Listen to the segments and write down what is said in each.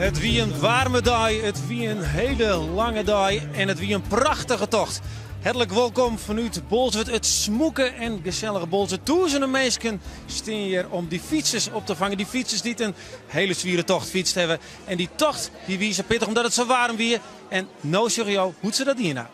It wie in waarme dei, it wie in hiele lange dei en it wie in prachtige tocht. Hertlik wolkom fanút Bolsward, it smûke en gesellige Bolsward. Tûzenen minsken stean hjir om dy fytsers op te fangen. Dy fytsers dy't in hiele swiere tocht fytst hawwe. En dy tocht dy wie sa pittich omdat it sa waarm wie. En no sjogge jo hoe't se dat dien ha.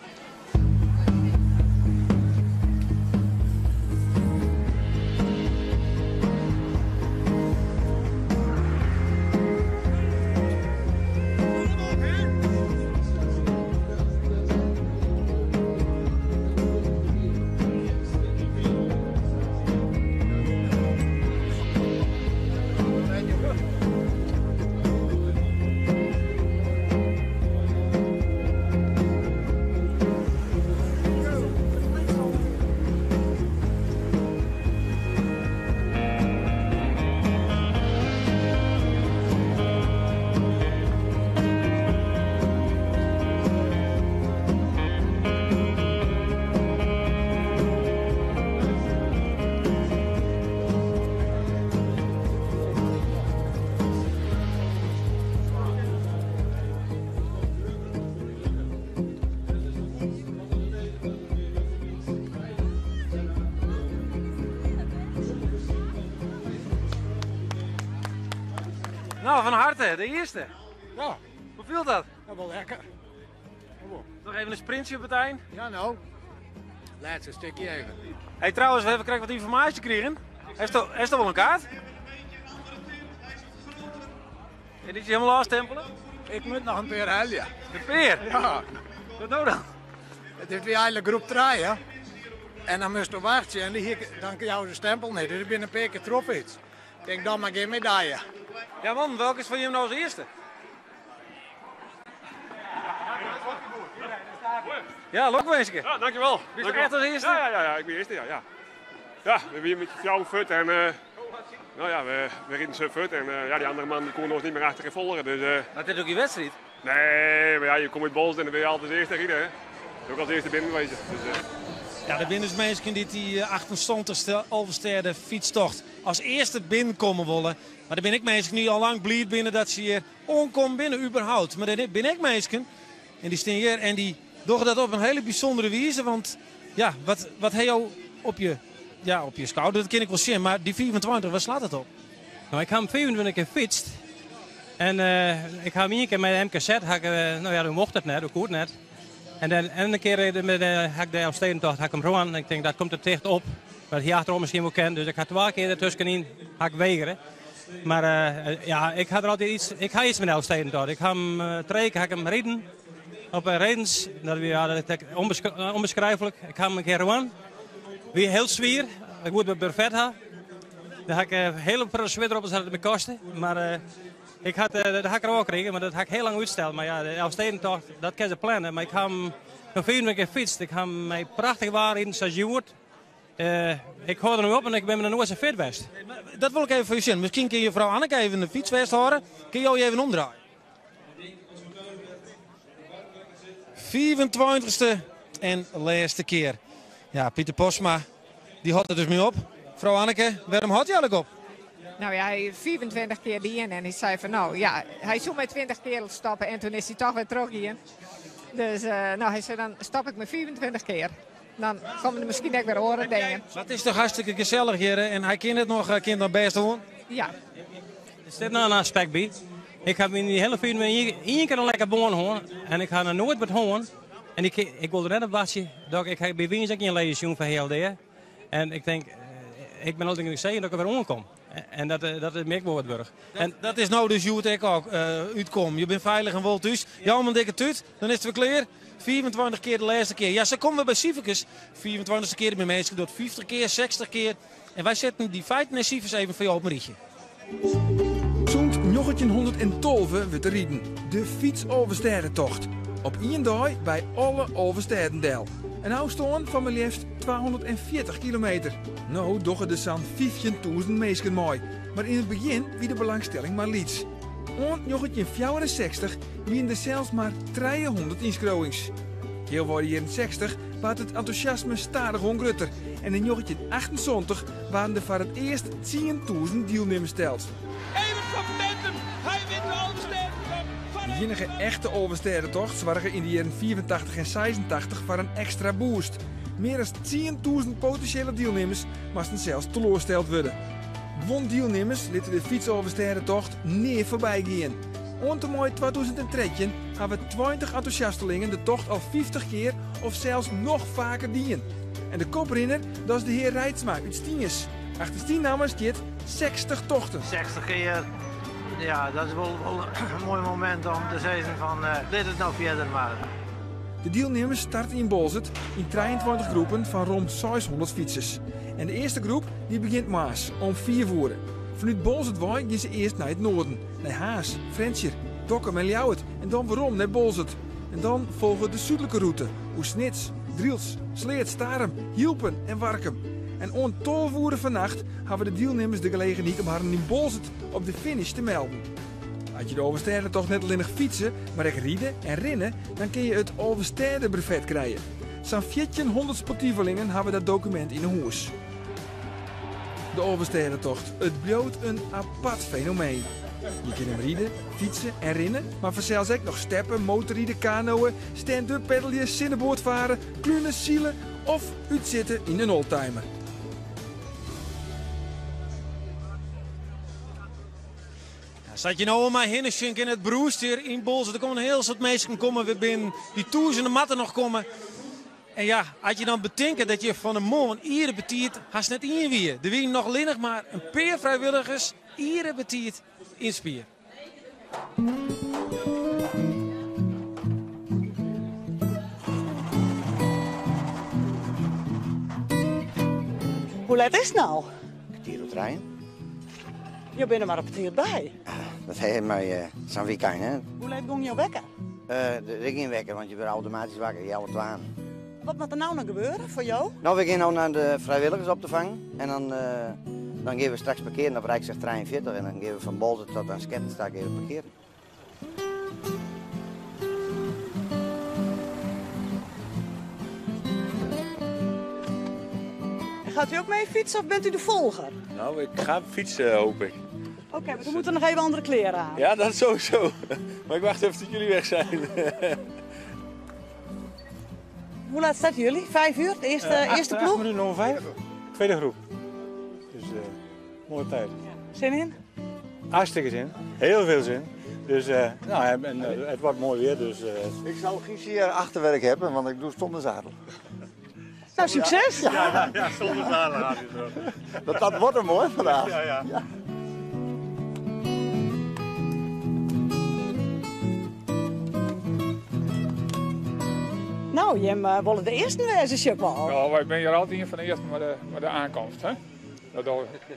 Nou, van harte, de earste. Ja. Hoe fielt dat? Ja, wol lekker. Noch even in sprintsje op it ein? Ja, no. Lêste stikje even. Hey, trouwens, we hawwe krekt wat ynformaasje krigen. Hast al wol in kaart? En is hielendal ôfstimpele? Ik moat noch in pear helje. In pear? Ja. Wat no dan? Dit wie eigenlik groep trije. En dan moast do wachtsje en dan jouwe se de stempel net. Dus ik bin in pear kear trochfytst. Ik tink dan mar gjin medalje. Ja man, welke is foar jim no as earste? Ja, lokwinske. Ja, dankjewel. Bist echt as earste? Ja, ja, ja, ik bin earste, ja. Ja, ja we wiene met fjouwer fuort en uh, nou ja, we, we riden sa fuort en uh, ja, dy oare man dy koe ons net mear achter folgje. Dus, uh, mar it is ek gjin wedstriid? Nee, mar ja, je komme út Bolsward en dan binne je altyd as earste ride. Hè. Ek as earste binnen wêze. Dus, Ja, der binne dus minsken dy't dy 78ste Alvestêde fytstocht as earste binnenkomme wolle. Mar der binne ek minsken dy't al lang bliid binne dat se hjir oankommen binne, überhaupt. Mar der binne ek minsken en dy stean hjir en dy dogge dat op in hiele bysûndere wize. Want ja, wat, wat ha jo op je, ja, op je skouder, dat kin ik wol sjen, mar dy 25, wêr slacht it op? No, ik ha him 25 kear fytst. En uh, ik ha him ien kear mei de MKZ, ha ik, uh, no ja, doe mocht it net, doe koe it net. En dan en in kear met de, ha ik de Elfstedentocht, ha ik him rûn. Ik tink dat komt te ticht op. Wat hy achterop miskien wol ken. Dus ik ha twa kear dertuskenyn ha ik wegere. Mar uh, ja, ik ha der altyd iets, ik ha iets mei de Elfstedentocht. Ik ha him uh, trije kear ha ik him riden op redens. Dat wie ja, dat is ûnbeskriuwlik. Ik ha him in kear rûn. Wie hiel swier. Ik woe it brevet ha. Dêr ha ik in hiele protte swit op, dat it my koste. Mar uh, ik had, uh, dat ha ik der ôf krigen, mar dat ha ik hiel lang útsteld. Mar ja, de Elfstedentocht, dat kin se planne. Mar ik ha him noch 25 kear fytst. Ik ha him mei prachtich waar riden, sa as hjoed. Uh, ik hâld der no op en ik bin noch noait sa fit west. Dat wol ik even foar je sjen. Miskien kin je frou Anneke even de fyts fêsthâlde. Kin jo je even omdraaie? 25ste en lêste kear. Ja, Pieter Postma, dy hâldt der dus mei op. Frou Anneke, wêrom hâldt hy eigenlik op? No ja, hy 25 kear dien en hy sei fan no ja, hy soe mei 20 kear stoppe en doe is hy dochs wer trochgien. Dus uh, no, hy sei dan stop ik mei 25 kear. Dan komme der miskien ek wer oare dingen. Mar it is dochs hartstikke gesellich hjir en hy kin it noch, kin noch bêst oan? Ja. Der sit noch in aspekt by. Ik ha yn dy hiele 25 ien kear in lekke bân hân en ik ha noch noait wat hân. En ik, ik wol der net op wachtsje. Dat ik ha by Wyns ek gjin legioen fan HLD. En ik tink, ik bin altyd yn dat ik der wer oankom. En dat, dat is my ek wol wat wurdich. En dat is no dus hjoed ek al útkommen. Je binne feilich en wol thús. Jou him in dikke tút, dan is it wer klear. 25 kear de lêste kear. Ja, sa komme we by siferkes. 25ste kear by minsken docht 50 kear, 60 kear. En wy setten dy feiten en sifers even foar jo op in rychje. Sûnt 1912 wurdt der riden, de Fytsalvestêdetocht. Op ien dei by alle 11 stêden del. In ôfstân fan mar leafst 240 kilometer. No dogge der sa'n 15.000 minsken mei, mar yn it begjin wie de belangstelling mar lyts. Oant 1964 wiene der sels mar 300 ynskriuwings. Healwei de jierren 60 waard it entûsjasme stadichoan grutter en yn 1978 waarden der foar it earst 10.000 dielnimmers teld. Evert van Benthem, hy wint de Alvestêdetocht. iennige echte Alvestêdetocht soarge yn de jierren 85 en 86 foar in ekstra boost. Mear as 10.000 potinsjele dielnimmers moasten sels teloarsteld wurde. Guon dielnimmers litte de fytsalvestêdetocht nea foarby gean. Oant en mei 2013 hawwe 20 entûsjastelingen de tocht al 50 kear of sels noch faker dien. En de koprinner, dat is de hear Reitsma út Stiens. Achter syn namme stiet 60 tochten. 60 kear, ja, dat is wol in moai momint om te sizzen fan lit it no fierder mar. De dielnimmers starte yn Boalsert yn 23 groepen fan rom 600 fytsers. En de earste groep dy begjint moarns om 5 oere. Fanút Boalsert wei gean se earst nei it noarden, nei Harns, Frjentsjer, Dokkum en Ljouwert en dan werom nei Boalsert. En dan folget de súdlike rûte oer Snits, Drylts, Sleat, Starum, Hylpen en Warkum. En oant 12 oere fannacht hawwe de dielnimmers de gelegenheid om harren yn Boalsert op de finish te melden. As je de Alvestêdetocht net allinnich fytse, mar ek ride en rinne, dan kinne je it Alvestêdebrevet krije. Sa'n 1400 sportivelingen hawwe dat dokumint yn 'e hûs. De Alvestêdetocht, it bliuwt in apart fenomeen. Je kinne him ride, fytse en rinne, mar fansels ek noch steppe, motorride, kanoë, stand-up peddelje, sinneboatfare, klune, sile of útsitte yn in oldtimer. Sa't je no om my hinne sjen kinne, it brûst hjir yn Boalsert. Der komme in hiel soad minsken komme wer binnen. Dy tûzenen moatte noch komme. En ja, as je dan betinke dat hjir fan 'e moarn iere betiid hast net ien wie. Der wienen noch allinnich mar in pear frijwilligers iere betiid yn 't spier. Hoe let is it no? Kertier oer trijen. Jo binne mar op 'e tiid by. Dat ha mei sa'n wykein, hè. Hoe let gong jo wekker? Der is gjin wekker, want je wurde automatysk wakker, healwei twaen. Wat moat der no noch gebeure foar jo? No, we gean no nei de frijwilligers op te fangen en dan, dan gean we straks parkearen op Rijksweg 43 en dan gean we fan Boalsert tot aan Skettenstak even parkearen. En gaat u ook mee fietsen of bent u de volger? Nou, ik ga fietsen, hoop ik. Oké, maar dan moeten nog even andere kleren aan. Ja, dat sowieso. Maar ik wacht even tot jullie weg zijn. Hoe laat starten jullie? 5 uur, de eerste ploeg? 8 minuten over 5. Tweede groep. Dus mooie tijd. Zin in? Hartstikke zin. Heel veel zin. Dus nou, en het wordt mooi weer. Dus, Ik zal geen zeer achterwerk hebben, want ik doe zonder zadel. Nou, succes! Ja, ja, ja, zonder zadel gaat het wel. Dat wordt hem hoor vandaag. Ja, ja. Ja. Nou, jim wolle de eerste wêze, sjoch ik wol. Ja, wy binne hjir altyd ien fan de earsten mei de aankomst. Hè? Dat dogge we.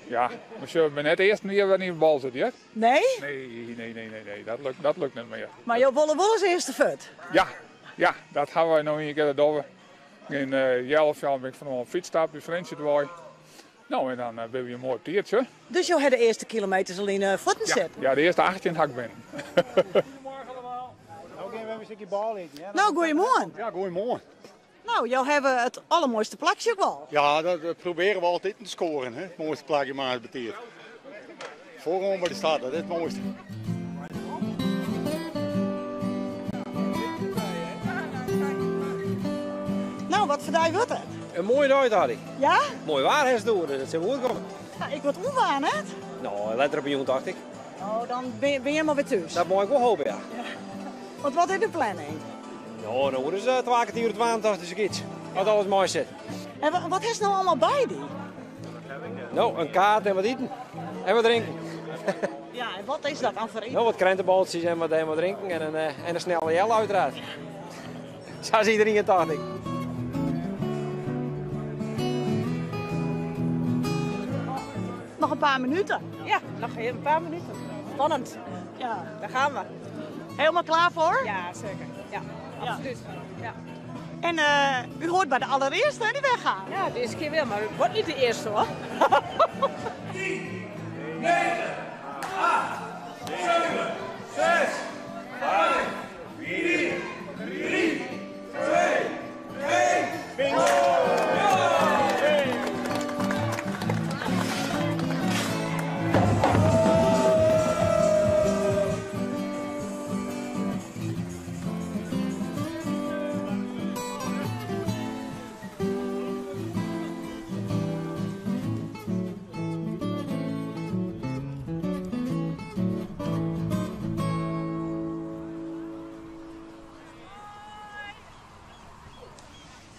Ja, mar sjoch, we binne net de earsten dy't wer yn de bal sitte, hear. Nee? Nee, nee, nee, nee, nee. Dat lukt net mear. Mar jo wolle wol as earste fuort? Ja, ja, dat hawwe wy no ien kear, dat dogge we. Yn healwei bin ik fan oan fytsstap by Frjentsjer wei. Nou, en dan binne we hjir moai op tiid, sjoch. Dus jo ha de earste kilometers al yn 'e fuotten Ja, sitten? ja, de earste 18 ha ik binnen. Goedemorgen allemaal. Nou gean we even in stikje bal iten, hè? Nou, goeiemoarn. Ja, goeiemoarn. Nou, jo hawwe it allermoaiste plakje ek wol. Ja, dat probearje we altyd te scoren, hè? It moaiste plakje moarns betiid. Foaroan by de start, dat is it moaiste. Nou, wat foar dei wurdt it? In moaie dei, tocht ik. Ja? Moai waar hast it oer, dus it sil goed komme. Ja, ik wurdt ûnwaar, net? Nou, letter op 'e jûn, tocht ik. Oh, dan bin je mar wer thús. Dat mei ik wol hoopje, ja. Ja. Want wat is de planning? Nou, dan is het twa kertier oer twaen, tocht ik, iets. As alles moai sit. En wat hast no allegear by dy? Nou, in kaart en wat iten. En wat drinken. Ja, en wat is dat dan foar iten? Nou, wat krentenboltsjes en wat drinken en een snelle jelle uiteraard. Sa is iedereen, tocht ik. Nog een paar minuten. Ja, nog een paar minuten. Spannend. Ja. Daar gaan we. Helemaal klaar voor? Ja, zeker. Ja, Ja. absoluut. Ja. En u hoort bij de allereerste, hè, die weggaan. Ja, de eerste keer wel, maar het wordt niet de eerste hoor. 10, 9, 8, 7, 6, 5, 4, 3, 2, 1. Bingo!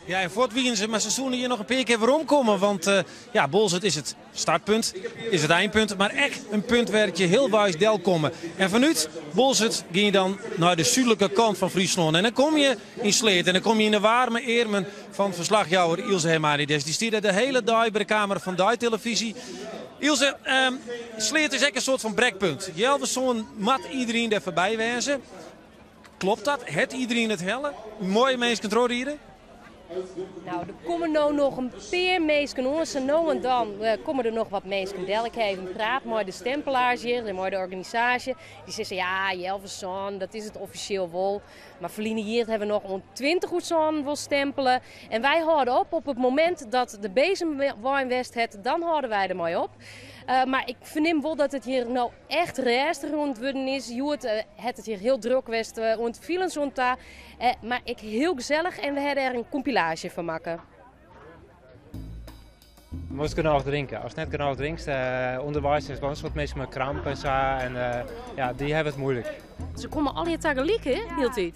Ja, en fuort wiene se, mar se soene hjir noch in pear kear weromkomme. Want ja, Boalsert is it startpunt, is it einpunt, mar ek in punt wêr't je healweis delkomme. En fanút Boalsert gean je dan nei de súdlike kant fan Fryslân. En dan kom je yn Sleat en dan kom je yn de waarme earmen fan ferslachjouwer Ilse Hermanides. Dy stiet der de hiele dei by de kamera fan deitelevyzje. Ilse, Sleat is ek in soart fan brekpunt. Healwei sânen moat iderien der foarby wêze. Klopt dat? Hat iderien it helle? Moaie minsken trochride? Nou, der komme no noch in pear minsken oan. Sa no en dan komme der noch wat minsken del. Ik ha even praat mei de stempelaars hjir en mei de organisaasje. Dy sizze ja, healwei sânen, dat is it offisjeel wol. Mar ferline jier hawwe we noch oant 20 oer sânen wol stempele. En wy hâlde op op it momint dat de bezemwein west hat, dan hâlde wy dermei op. Mar ik fernim wol dat it hjir no echt rêstich oan it wurden is. Hjoed hat it hjir hiel drok west oant filens oan ta. Mar ek hiel gesellich en we ha dêr in kompilaasje fan makke. Moatst genôch drinke. Ast net genôch drinkst, ûnderweis is wol in soad minsken mei kramp en sa. En ja, dy hawwe it muoilik. Se komme allegear tagelyk, hè, hieltyd?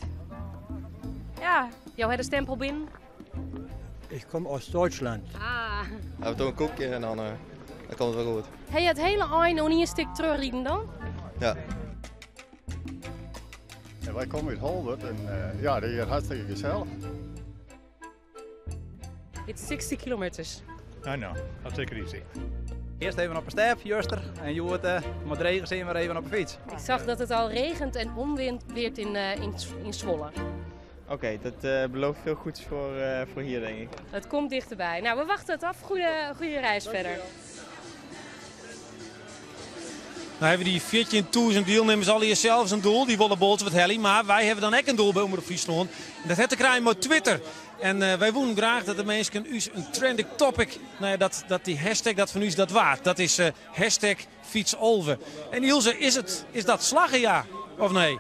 Ja. Jo ha de stempel binnen? Ik kom aus Deutschland. Ah. We dogge in koekje en dan, dan komt it wol goed. Ha je it hiele ein oan ien stik trochriden dan? Ja. Ja, wy komme út Holwert en ja, it is hjir hartstikke gesellich. It's 60 kilometers. I know, I'll take it easy. Earst even op 'e stêf, juster, en hjoed mei drege sin wer even op 'e fyts. Ik zag dat het al regent en onweert in Zwolle. Oké, dat belooft veel goeds voor hier, denk ik. Het komt dichterbij. Nou, we wachten het af. Goede reis verder. Nou hawwe dy 14.000 dielnimmers allegear sels in doel. Dy wolle Boalsert helje, mar wy hawwe dan ek in doel by Omrop Fryslân. En dat hat te krijen mei Twitter. En wy woenen graach dat de minsken ús in trending topic, nou ja, dat dy hashtag dat fan ús dat waard. Dat is hashtag fietsolve. En Ilse, is dat slagge ja of nee?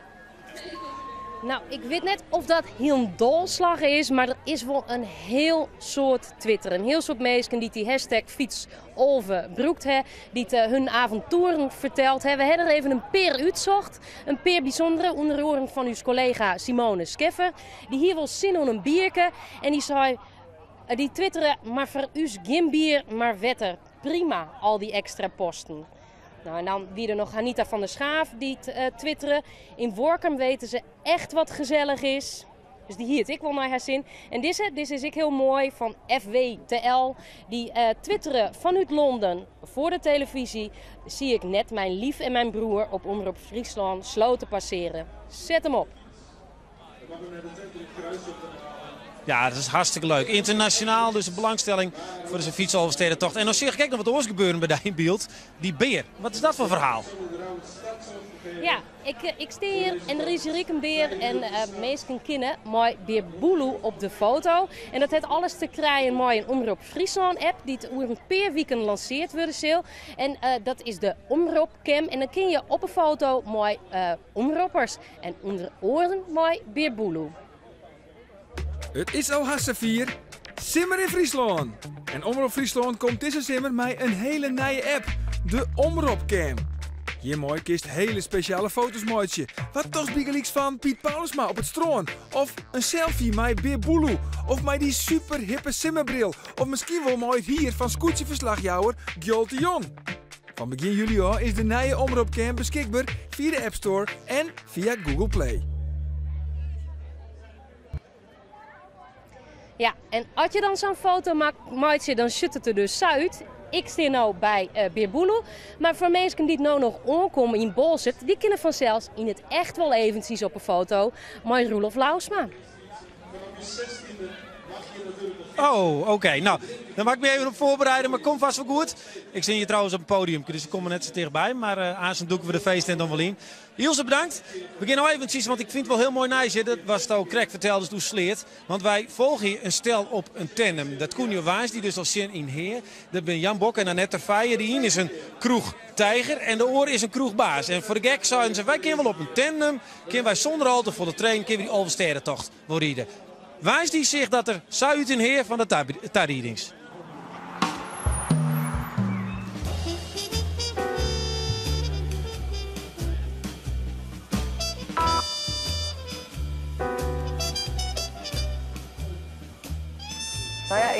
Nou, ik wit net oft dat hielendal slagge is, mar der is wol in hiel soad Twitter. In hiel soad minsken dy't dy hashtag fietsolve brûkt ha, dy't hun avontoeren ferteld ha. We ha der even in pear útsocht. In pear bysûndere, ûnder oaren fan ús kollega Simone Scheffer. Dy hie wol sin oan in bierke en dy sei, dy twittere, mar foar ús gjin bier, mar wetter. Prima, al dy ekstra posten. Nou, en dan wie der noch Anita van der Schaaf dy't twittere. In Workum weten ze echt wat gezellig is. Dus dy hie it ek wol nei har sin. En dizze, dizze is ek hiel moai, fan FWTL. Dy twittere fanút Londen foar de televyzje. Zie ik net mijn lief en mijn broer op Omrop Fryslân Sloten passeren. Set him op. Ja, dat is hartstikke leuk. Ynternasjonaal dus de belangstelling foar dizze fytsalvestêdetocht. En dan seach ik ek noch wat oars gebeuren by dy yn byld. Dy bear. Wat is dat foar ferhaal? Ja, ik stean hjir en der is hjir ek in bear en minsken kinne mei Bear Boeloe op de foto. En dat hat alles te krijen mei in Omrop Fryslân app dy't oer in pear wiken lanseard wurde sil. En dat is de Omrop Cam. En dan kin je op 'e foto mei omroppers en ûnder oaren mei Bear Boeloe. It is al hast safier. Simmer yn Fryslân! En Omrop Fryslân komt dizze simmer mei in hiele nije app, de Omrop Cam. Hjirmei kinst hiele spesjale foto's meitsje. Wat tochtst bygelyks fan Piet Paulusma op it strân? Of in selfie mei Bear Boeloe? Of mei dy superhippe simmerbril? Of miskien wol mei it hier fan skûtsjeferslachjouwer Gjalt de Jong? Fan begjin july ôf is de nije Omrop Cam beskikber fia de App Store en fia Google Play. Ja, en as je dan sa'n foto meitsje, dan sjocht it der dus sa út. Ik stean no by Bear Boeloe, mar foar minsken dy't no noch oankomme yn Boalsert, dy kinne fansels yn it echt wol eventsjes op 'e foto mei Roelof Lousma. Oh, oké. Nou, dan moat ik my even op foarbereide, mar komt fêst wol goed. Ik stean hjir trouwens op it podium, dus ik kom der net sa tichtby. Mar aanst dûke we de feesttent dan wol yn. Ilse, bedankt. We gean no eventsjes, want ik fyn it wol hiel moai nijs hjir, dat watsto krekt ferteldest oer Sleat. Want wy folgje in stel op in tandem. Dat koene jo woansdei dus al sjen yn Hea. Dat binne Jan Bok en Annette Feijer. De ien is in kroechteiger en de oar is in kroechbaas. En foar de gek seiden se, wy kinne wol op in tandem, kinne wy sûnder al te folle trainen, kinne wy dy Alvestêdetocht wol ride. Woansdei seach dat der sa út yn Hea fan de tariedings.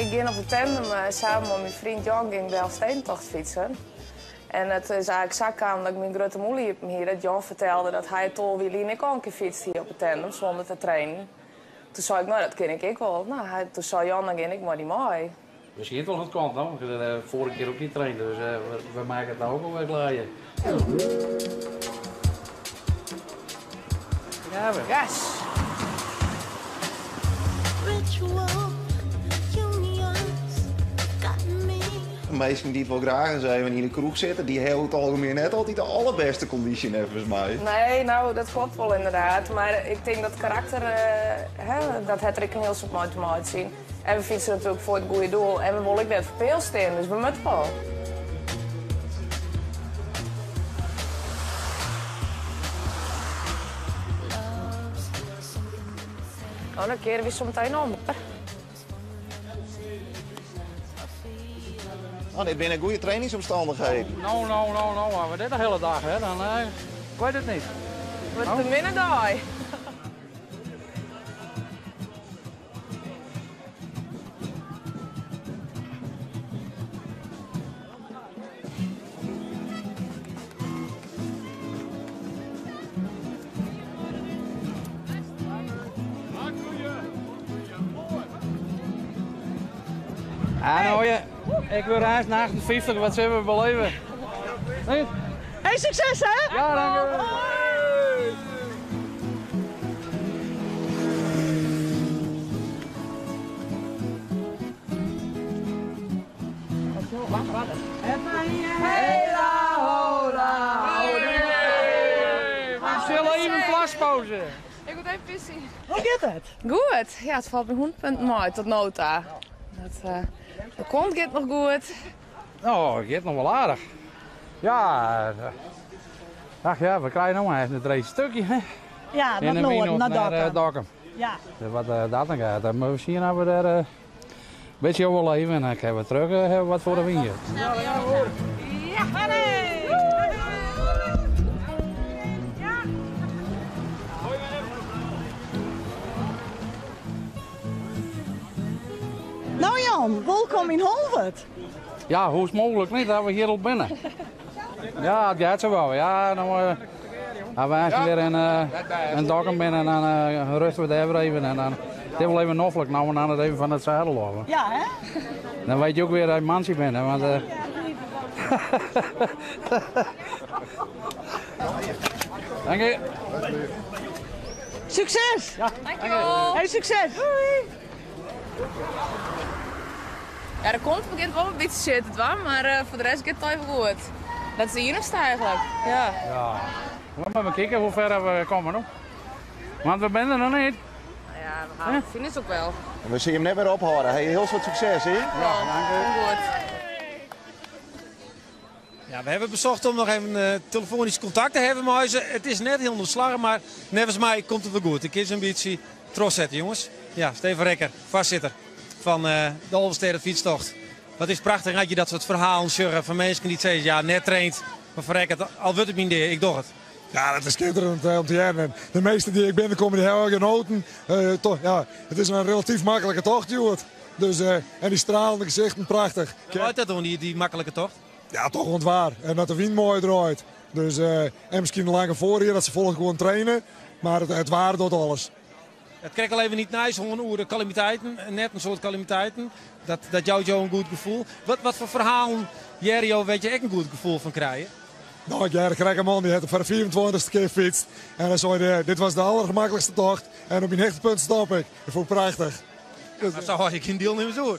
Ik gean op de tandem samen met mijn vriend Jan ging de Elfstedentocht fietsen. En het is eigenlijk zo kwam dat ik mijn grote moeder iepen hier, dat Jan vertelde dat hij het al en ik al een keer fietste hier op de tandem zonder te trainen. Toen zei ik, nou dat ken ik ook wel. Nou, hij, toen zei Jan, dan ging ik maar die mooi. Misschien wel het komt, nou. Ik heb de vorige keer ook niet trainen, dus we maken het nou ook alweer klaar. Ja. Ja, we. Yes! De meesten die het wel graag eens even in de kroeg zitten, die hebben het algemeen net altijd de allerbeste conditie, volgens mij. Nee, nou, dat klopt wel inderdaad. Maar ik denk dat karakter, hè, dat het er een heel soort mooi te maken zien. En we fietsen natuurlijk voor het goede doel. En we willen ook net voor peel staan, dus we moeten wel. Oh, dan keren we zo meteen om. Oh, dit zijn goede trainingsomstandigheden. Nou, nou, nou, nou, maar we dit de hele dag, hè, dan ik weet het niet. Wat de middendag. Ja, nou, ja. Ik wil reis naar 58, wat zullen we beleven? Nee? Hey, succes hè? Ja, dank je. Hela, hola, We zullen even een plaspauze. Ik moet even pissen. Hoe gaat het? Goed. Ja, het valt me 100 mooi tot nota. Dat, de kont gaat nog goed. Nou, het gaat nog wel aardig. Ja, ach ja, we krijgen nog maar even het race stukje. Hè? Ja, In naar de Noorden, Minot naar naar Dokkum. Dokkum. Ja. Dus wat dat dan gaat, dan moeten we zien dat we daar een beetje over leven en dan krijgen we terug hebben we wat voor de windje. Ja, Nou Jan, welkom in Holwerd. Ja, hoe is het mogelijk niet dat we hier al binnen? Ja, het gaat zo wel. Ja, nou, wij zijn weer in Dokkum binnen en dan rusten we daar weer even. En dan, het is wel even noffelijk, nou we aan het even van het zadel lopen. Ja, hè? Dan weet je ook weer dat je mansie bent, hè, want, Dank je. Succes! Ja, dankjewel. Hey, succes! Doei! Ja, de kont begint wel een beetje shit, het waar, maar voor de rest gaat het even goed. Dat is de enigste eigenlijk. Ja. Ja. We moeten maar kijken hoe ver we komen nog. Want we zijn er nog niet. Ja, we gaan het finish ook wel. En we zien hem net weer ophouden. Hey, heel veel succes, hè? Ja, dank u. Goed. Ja, we hebben bezocht om nog even telefonisch contact te hebben met ze. Het is net heel ontslagen, maar nevens mij komt het wel goed. Ik is een beetje trots zetten, jongens. Ja, Steven Rekker, voorzitter van de Alvesteden Fietstocht. Wat is prachtig dat je dat soort verhalen sjurren van mensen die zeggen, ja, net traint, maar verrek het, al wordt het minder, ik doe het. Ja, dat is schitterend om te hebben. De meeste die ik binnenkom, die hebben genoten. Toch, ja, het is een relatief makkelijke tocht, joh. Dus, en die stralende gezichten, prachtig. Hoe uit dat dan, die makkelijke tocht? Ja, toch ontwaar. En dat de wind mooi draait. Dus, en misschien een lange voor hier, dat ze volgens gewoon trainen. Maar het waar doet alles. Het kreeg al even niet nice, gewoon oeren, calamiteiten, net een soort calamiteiten. Dat jouwt jou een goed gevoel. Wat voor verhalen, Jerry, weet je echt een goed gevoel van krijgen? Nou, ik krijg een man die heeft voor de 24e keer fietst. En dan zei hij, dit was de allergemakkelijkste tocht. En op mijn hechtpunt stop ik. Dat vond ik prachtig. Ja, maar zo had ik geen deelnemers hoor.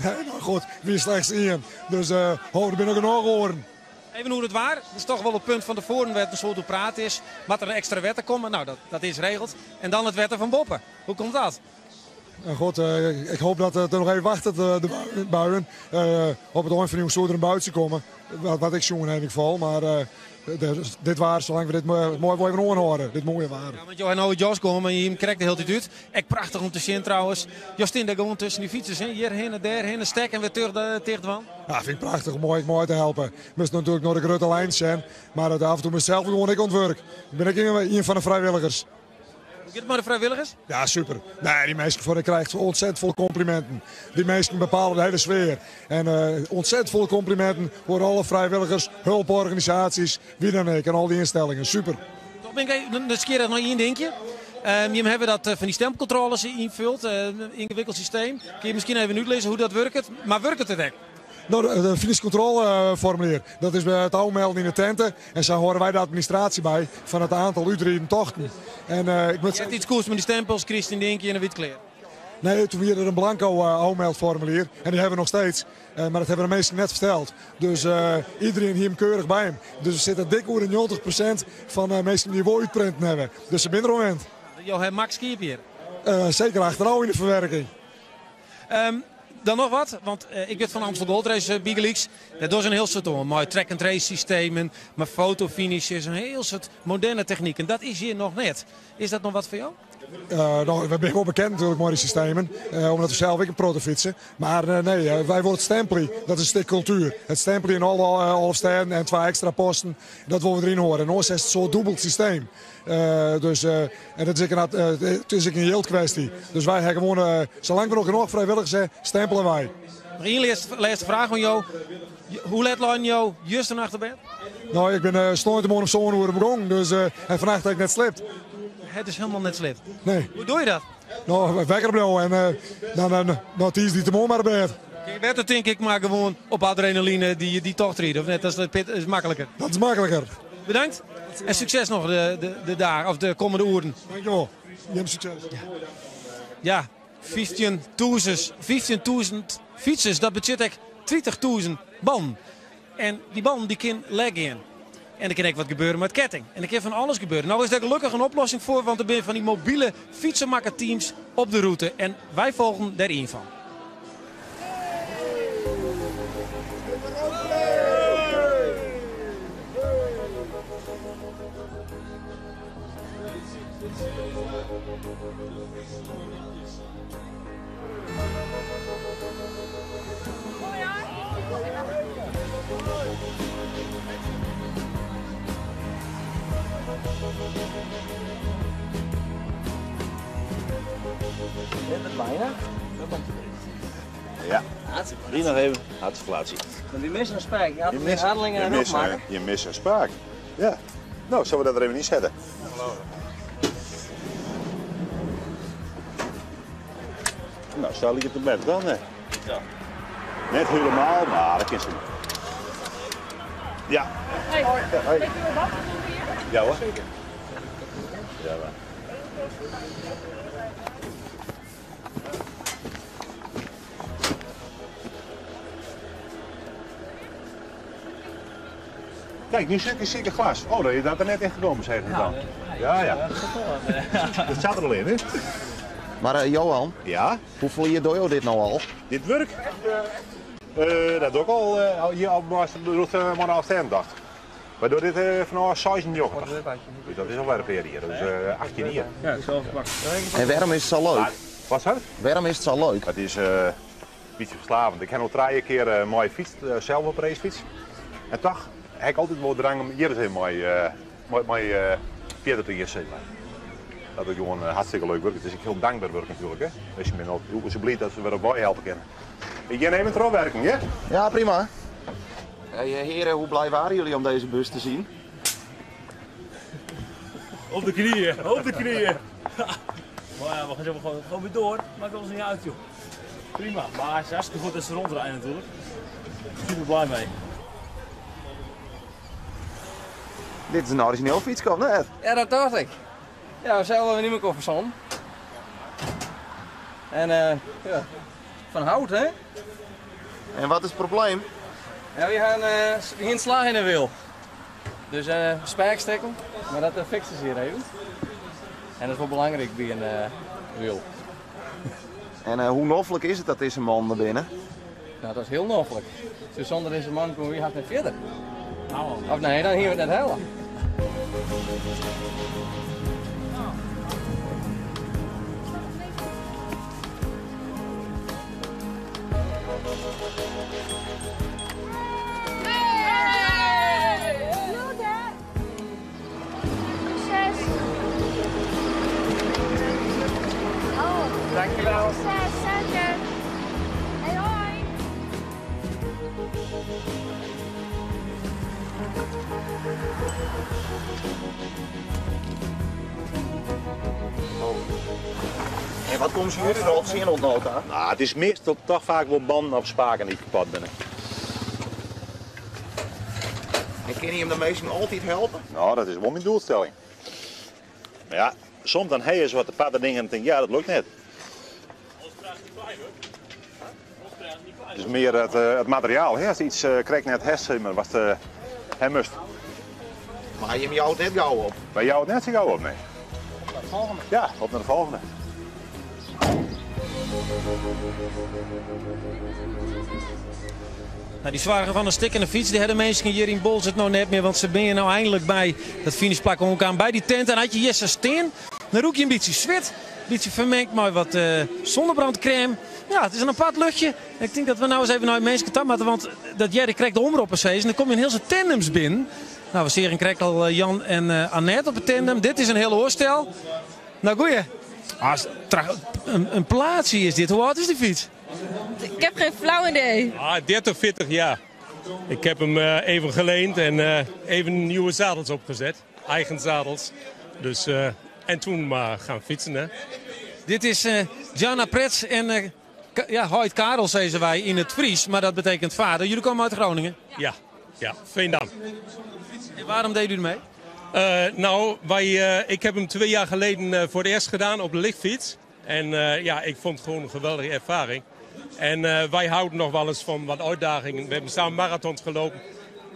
Nee, nou goed, wie is slechts één. Dus houden we nog een oog horen. Even hoe het waar, dat is toch wel het punt van de voren waar het een soort op praat is. Wat er een extra wetten komen, nou dat is regeld. En dan het wetten van Boppen. Hoe komt dat? Nou goed, ik hoop dat het nog even wacht, de buien. Op het eind van de er een buitje komen. Wat ik zoen in ieder geval. Maar dit waar, zolang we dit mooi even horen. Dit mooie waar. Ja, want joh, nou Jos komen en je krijgt de hele tijd uit. Echt prachtig om te zien trouwens. Justin, daar gewoon tussen die fietsers. Hè? Hier heen en daar heen en stek en weer terug tegen de wand. Ja, vind ik prachtig om mooi te helpen. Ik moest natuurlijk nog de grote lijn zijn. Maar het af en toe mezelf gewoon ik ontwerk. Ik ben ook een van de vrijwilligers. Hoe giet it mei de frijwilligers? Ja, super. Nee, dy minsken foar, ik krij ontzettend folle kompliminten. Dy minsken bepale de hiele sfear. En ontzettend folle kompliminten foar alle frijwilligers, helporganisaasjes, wie dan ek en al dy ynstellingen. Super. Toch bin ik even nijsgjirrich nei ien dinkje. Jim hawwe dat fan dy stempelkontrôles ynfuld, yngewikkeld systeem. Kinne je miskien even útlizze hoe't dat wurket? Mar wurket it ek? No, de finishkontrôleformulier, dat is it ôfmelden yn de tinte. En sa hâlde wy de administraasje by fan it oantal útriden tochten. En, ik moat Net iets koest mei dy stempels, krijst dyn dinkje en dan wie it klear. Nee, toen wie der in blanko ôfmeldformulier en dy hawwe we noch steeds. Mar dat hawwe de minsken net ferteld. Dus iderien hie him keurich by him. Dus we sitte dik oer de 90% fan de minsken dy't wol útprinten hawwe. Dus se binne der oan wend. Jo hawwe Max skiep hjir? Seker achterôf yn de ferwerking. Dan noch wat, want ik wit fan Amstel Gold Race bygelyks, dêr dogge se in hiel soad oan mei track-and-trace systemen, mei fotofinishes, in hiel soad moderne technyk. En dat is hjir noch net. Is dat noch wat foar jo? No, we binne wol bekend natuerlik mei dy systemen, omdat we sels ek in protte fytse. Mar nee, wy wolle it stempelje, dat is in stik kultuer. It stempelje yn alle 11 stêden en twa ekstra posten, dat wolle we deryn hâlde. En oars is it in soart dûbeld systeem. Dus, en dat is ek in, it is ek in jildkwestie. Dus wy ha gewoan, salang't we noch genôch frijwilligers ha, stempele wy. Noch ien lêste fraach oan jo. Hoe let leinen jo justernacht op bêd? No, ik bin sneintemoarn om sân oere begûn, dus en fannacht ha ik net sliept. Het is hielendal net sliept? Nee. Hoe doe je dat? No, wekker bliuwe en dan no tiisdeitemoarn mar op bêd. Kin je better tink ik mar gewoan op adrenaline dy tocht ride, of net? Dat is makliker. Dat is makliker. Bedankt en sukses noch de dagen of de kommende oeren. Dankjewol. Jim sukses. Ja, 15.000 fytsers, dat betsjut ek 30.000 bannen. En dy bannen dy kin lek gean. En der kin ek wat gebeure mei it ketting. En der kin fan alles gebeure. No is dêr gelokkich in oplossing foar, want der binne fan dy mobile fytsemakkerteams op de rûte. En wy folgen dêr ien fan. Bijna. Ja, die nog even. Hartstikke Maar wie missen een spaak. Je had een handeling en een maken. Je mist een spaak. Ja. Nou, zullen we dat er even in zetten? Nou, zal ik het er met dan? Hè? Ja. Net helemaal, maar dat is hem. Ja. Hoi. Ja, hoi. Weet u wat hier? Ja hoor. Ja, maar. Kijk, nu zit ik in glas. Oh, dat je dat er net in gekomen, zeg je dan. Ja, ja. Dat zat er al in, hè? Maar Johan, ja? Hoeveel jaar doe je dit nou al? Dit werk? Dat doe ik al hier al maar de dag. Wij doen dit vanaf 96. Dus dat is al een paar jaar, dus 18 jaar. Ja, zelf gepakt. En waarom is het zo leuk? Wat is dat? Waarom is het zo leuk? Het is een beetje verslavend. Ik heb al 3 keer mooie fiets, zelf op racefiets. En toch heb ik altijd wel drang om hier eens even mooi verder te gaan, zeg maar. Dat is gewoon hartstikke leuk werk. Het is ook heel dankbaar werk natuurlijk. Hè? Dus je bent altijd zo blij dat ze weer op helpen kunnen. Ik ga even terugwerken, hè? Ja, prima. Hey, heren, hoe blij waren jullie om deze bus te zien? Op de knieën, op de knieën. Maar ja, we gaan zo gewoon weer door. Maakt ons niet uit, joh. Prima, maar het is hartstikke goed dat ze rondrijden natuurlijk. Super blij mee. Dit is een origineel fietskop, net? Ja, dat dacht ik. Ja, zelf hebben we niet meer kon verzonnen. En ja, van hout, hè? En wat is het probleem? Ja, we gaan geen slag in de wiel. Dus spijkstekken, maar dat fixen ze hier even. En dat is wel belangrijk bij een wiel. En hoe noffelijk is het dat deze man er binnen? Nou, dat is heel noffelijk. Dus zonder deze man komen we hard niet verder. Of nee, dan hier we het net hellen. Hey! Succes! wat komme se hjir al tsjin oant no ta? Nou, it is meastal toch faak wol bannen of spaken dy't kapot binne. En kinne jim de minsken altyd helpe? Nou, dat is wol myn doelstelling. Mar ja, soms dan ha je wat aparte dingen en tink ja, dat lukt net. Het is mear it, eh, it materiaal, hè? Ast yts eh, krekt net hast, sis mar, watst eh, ha moatst. Mar jim jouwe it net gau op? Wy jouwe it net sa gau op, nee. Op nei de folgjende. Ja, op nei de folgjende. Nou, dy soargen fan in stikkene fyts, dy ha de minsken hjir yn Boalsert no net mear, want se binne no einlik by dat finishplak oankaam, by dy tent. En as je hjir sa stean, dan rûke je in bytsje swit, in bytsje fermingd mei wat uh, zonnebrandkrème. Ja, it is in apart luchtje. Ik tink dat we no ris even nei minsken ta moatte, want dat hearde ik krekt de omropper sizzen. Der komme in hiel soad tandems binnen. Nou, we seagen krekt al eh, Jan en eh, Annette op de tandem. Dit is in hiel oar stel. Nou, goeie. Ah, in plaatsje is dit. Hoe âld is dy fyts? Ik heb geen flauw idee. Ah, 30, 40 jaar. Ik heb hem eh, even geleend en eh, even nieuwe zadels opgezet. Eigen zadels. Dus, eh, en toen maar gaan fietsen. Hè. Dit is Jana Prets en ja, heit Karel, sizze wy yn it Frysk, mar dat betekent vader. Jullie komen uit Groningen? Ja, ja, Veendam. En waarom deed u mee? Nou, wij, ik heb hem 2 jaar geleden voor het eerst gedaan op de ligfiets. En ja, ik vond het gewoon een geweldige ervaring. En wij houden nog wel eens van wat uitdagingen. We hebben samen marathons gelopen.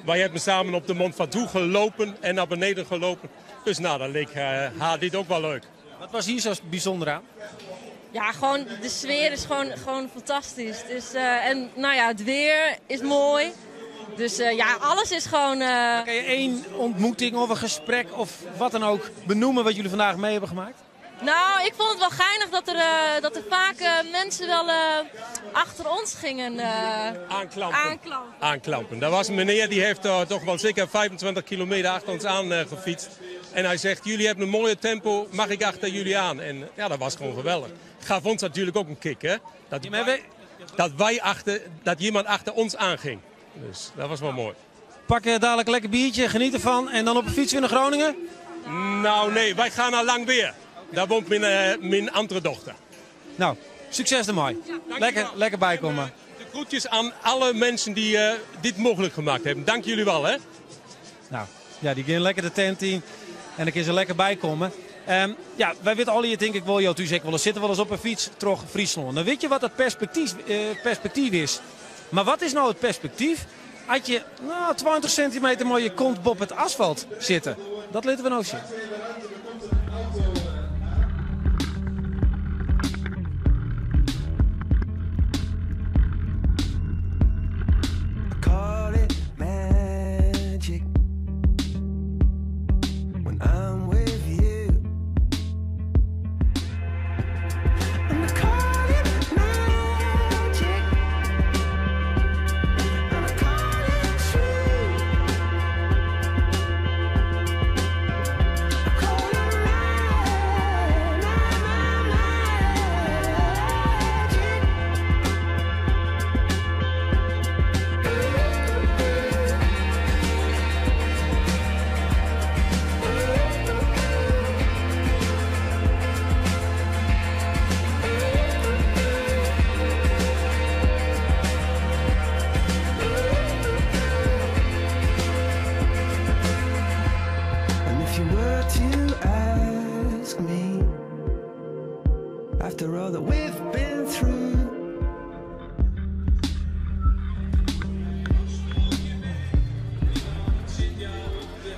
Wij hebben samen op de Mont Ventoux gelopen en naar beneden gelopen. Dus nou, dan leek haar dit ook wel leuk. Wat was hier zo bijzonder aan? Ja, gewoon de sfeer is gewoon fantastisch. Dus, en nou ja, het weer is mooi. Dus ja, alles is gewoon... Kan je één ontmoeting of een gesprek of wat dan ook benoemen wat jullie vandaag mee hebben gemaakt? Nou, ik vond het wel geinig dat er vaak mensen wel achter ons gingen Aanklampen. aanklampen. Aanklampen. Dat was een meneer die heeft toch wel zeker 25 kilometer achter ons aan gefietst. En hij zegt, jullie hebben een mooie tempo, mag ik achter jullie aan? En ja, dat was gewoon geweldig. Gaf ons natuurlijk ook een kick, hè? Dat iemand achter ons aanging. Dus dat was wel mooi. Pak dadelijk een lekker biertje, geniet ervan en dan op de fiets weer naar Groningen? Nou nee, wij gaan naar Langweer. Daar woont mijn andere dochter. Nou, succes ermee. Lekker, lekker bijkomen. De groetjes aan alle mensen die dit mogelijk gemaakt hebben. Dank jullie wel, hè? Nou, ja, die gaan lekker de tent in en dan kunnen ze lekker bijkomen. Ja, wij weten alle, denk ik wel, joh, u zegt wel eens, zitten wel eens op een fiets troch Fryslân. Dan weet je wat dat perspectief is. Maar wat is nou het perspectief als je nou, 20 centimeter mei je kont op het asfalt zitten? Dat laten we nou zien. Call it magic when I'm with you. And I call it magic, and I call it true. I call it magic. And if you were to ask me, after all that we've been through,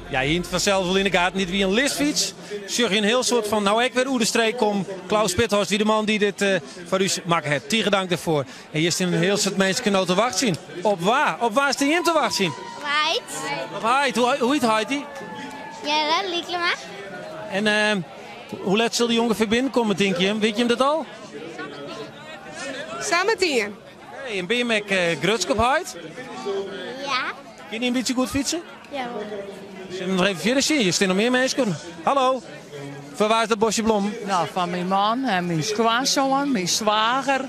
Ja, je hint vanzelf wel in de gaten. Niet wie een lisfiets. Zorg je een heel soort van, nou ik weer hoe de streek kom. Klaus Pithorst, wie de man die dit voor u maakt het. Tige dank daarvoor. En hier staan een heel soort mensen kunnen te wachten zien. Op waar? Op waar is die in te wachten zien? Heit. Op Heit. Hoe heet Heit die? Jelle, Lieklema. En hoe laat zal die ongeveer binnenkomen, denk je? Weet je hem dat al? Samen tien. Hey, en ben je met grutsk op Heit? Ja. Kun je een beetje goed fietsen? Ja. Zullen we nog even verder zien? Je staan nog meer mensen. Hallo. Van waar is dat bosje blom? Nou, van mijn man en mijn schoonzoon, mijn zwager.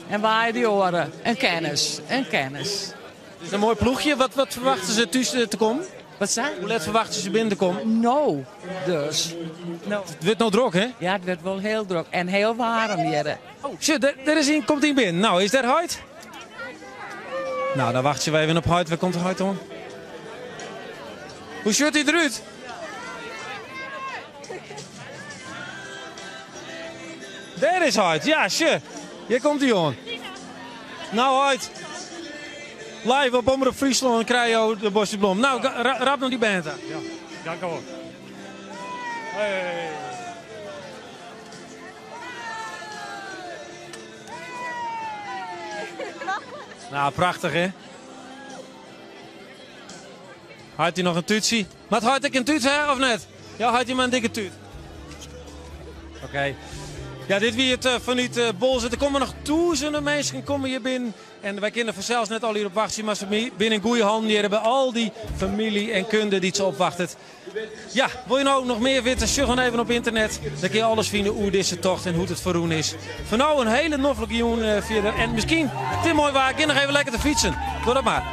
En waar die oren. En kennis. En kennis. Het is een mooi ploegje. Wat verwachten ze thuis te komen? Wat sa? Hoe let ferwachtsje se binnen te kommen? No, dus. No. It wurdt no drok, hè? Ja, it wurdt wol hiel drok en hiel waarm hjir. Oh, sjoch, dêr is ien, komt ien binnen. No, is dêr heit? No, dan wachtsje we even op heit. Wêr komt de heit oan? Hoe sjocht hy derút? Dêr is heit. Ja, sjoch. Hjir komt hy oan. No, heit. Live op Omrop Fryslân krije jo de bosje blom. No, rap nei dy bern ta. Ja, dank u wel. Hey. Nou, prachtich hè? Hat hy noch in tútsje? Moat heit ek in tút ha of net? Ja, hat hy mar in dikke tút. Oké. Ja, dit wie it eh, fanút eh, Boalsert. Der komme noch tûzenen minsken komme hjir binnen. En wy kinne fansels net allegear op wachtsje, mar se binne yn goede hannen hjir by al dy famylje en kunde dy't se opwachtet. Ja, wol je no noch mear witte? Sjoch dan even op ynternet. Dan kin je alles fine oer dizze tocht en hoe't it ferrûn is. Foar no in hiele noflike jûn eh, fierder. En miskien, it is moai waar, gean noch even lekker te fytsen. Doch dat mar.